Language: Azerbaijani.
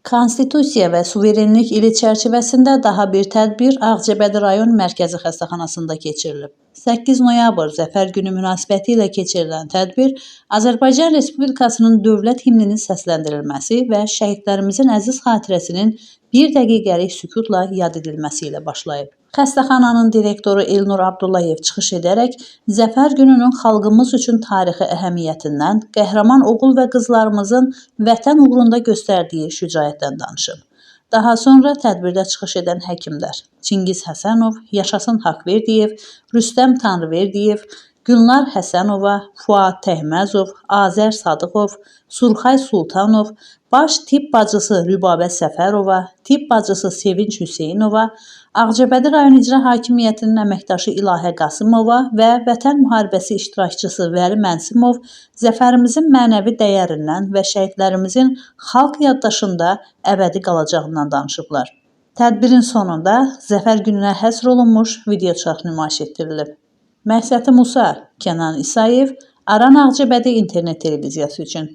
Konstitusiya və suverenlik ili çərçivəsində daha bir tədbir Ağcabədi rayon Mərkəzi Xəstəxanasında keçirilib. 8 noyabr Zəfər Günü münasibətilə keçirilən tədbir Azərbaycan Respublikasının dövlət himninin səsləndirilməsi və şəhidlərimizin əziz xatirəsinin bir dəqiqəlik sükutla yad edilməsi ilə başlayıb. Xəstəxananın direktoru Elnur Abdullayev çıxış edərək Zəfər Gününün xalqımız üçün tarixi əhəmiyyətindən, qəhrəman oğul və qızlarımızın vətən uğrunda göstərdiyi şücaətdən danışıb. Daha sonra tədbirdə çıxış edən həkimlər Çingiz Həsənov, Yaşasın Haqverdiyev, Rüstəm Tanrıverdiyev, Gülnar Həsənova, Fuad Təhməzov, Azər Sadıqov, Surxay Sultanov, baş tibb bacısı Rübabə Səfərova, tibb bacısı Sevinç Hüseynova, Ağcabədi rayon İcra Hakimiyyətinin əməkdaşı İlahə Qasımova və Vətən müharibəsi iştirakçısı Vəli Mənsimov zəfərimizin mənəvi dəyərindən və şəhidlərimizin xalq yaddaşında əbədi qalacağından danışıblar. Tədbirin sonunda Zəfər gününə həsr olunmuş videoçarx nümayiş etdirilib. Məhsəti Musa, Kənan İsayev, Aran Ağcabədi internet televiziyası üçün.